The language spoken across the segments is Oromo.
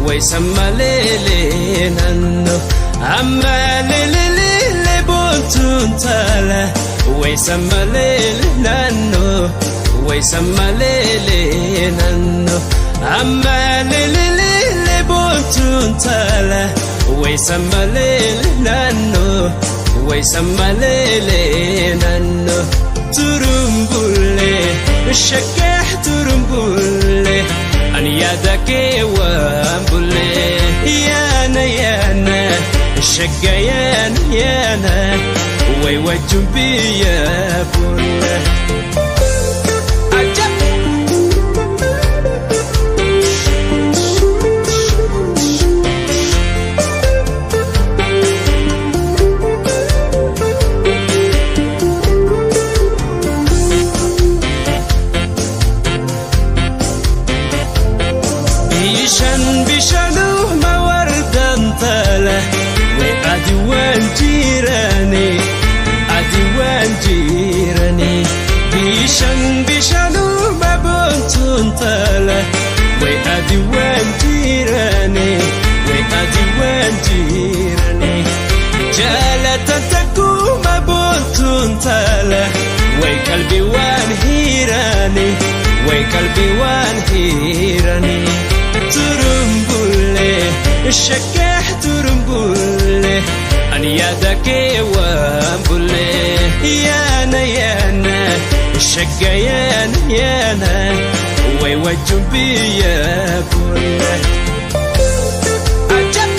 Way sammalele nanno ammalelele boontuun taala way sammalele nanno way sammalele nanno ammalelele boontuun taala way sammalele nanno way sammalele nanno turumbulle shakah turumbulle ani yaada kee waan bulle yaana yaana shagga yaana yaana way wajjin biyya bulle. Ajab! Bishaan bishaanuma wardan tala way adi waan jirani adi waan jirani bishaan bishaanuma boontuun tala way adi waan jirani way adi waan jirani jaalatan takkuma boontuun tala way qalbi waan hiirani way qalbi waan hiirani turumbulle shakah turumbulle ani yaada kee waan bulle yaana yaana shagga yaana yaana way wajjin biyya bulle. Ajab!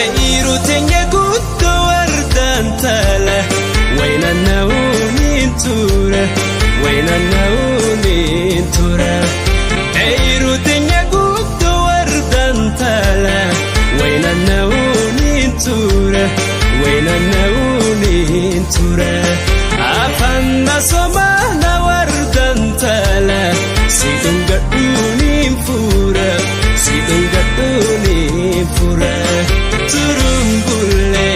Eeruu teenya guutuu wardan tala waynanna'uun tura waynanna'uun tura Eeruu teenya guutuu wardan tala waynanna'uun tura waynanna'uun tura afaan nasomaana wardan tala si dhungadhuun fuura si dhungadhuun fuura turumbulle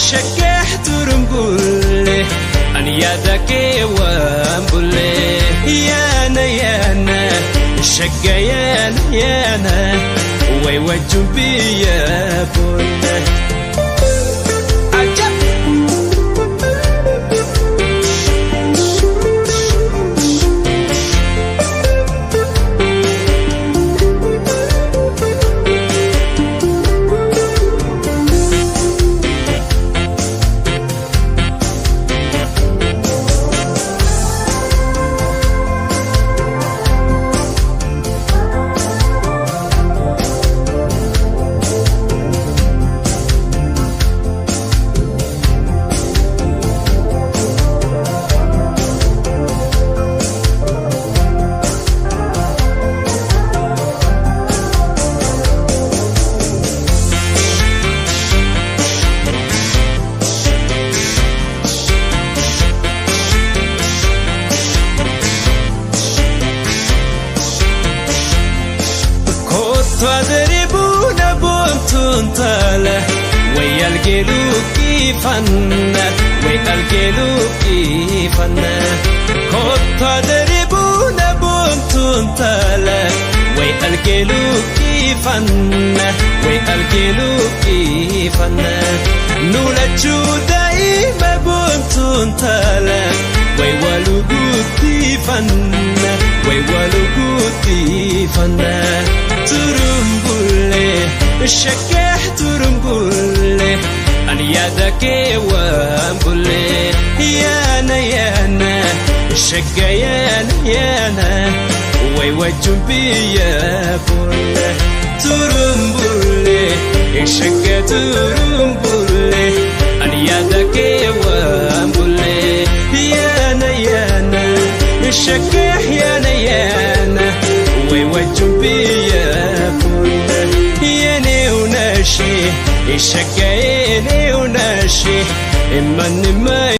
shakah turumbulle ani yaada kee waan bulle yaana yaana shagga yaana yaana way wajjin biyya bulle. Ajab! Kottu aderebuuna boontuun taala way algeeluu kiifanna way algeeluu kiifanna kottu aderebuuna boontuun taala way algeeluu kiifanna way algeeluu kiifanna nulachuu daa'ima boontuun taala way waluguttiifanna way waluguttiifanna turumbulle shakah turumbulle ani yaada kee waan bulle yaana yaana shagga yaana yaana way wajjin biyya bulle turumbulle shagga turumbulle ani yaada kee waan bulle yaana yaana shakah yaana yaana way wajjin biyya bulle yaani unashi shagga yaani unashi imman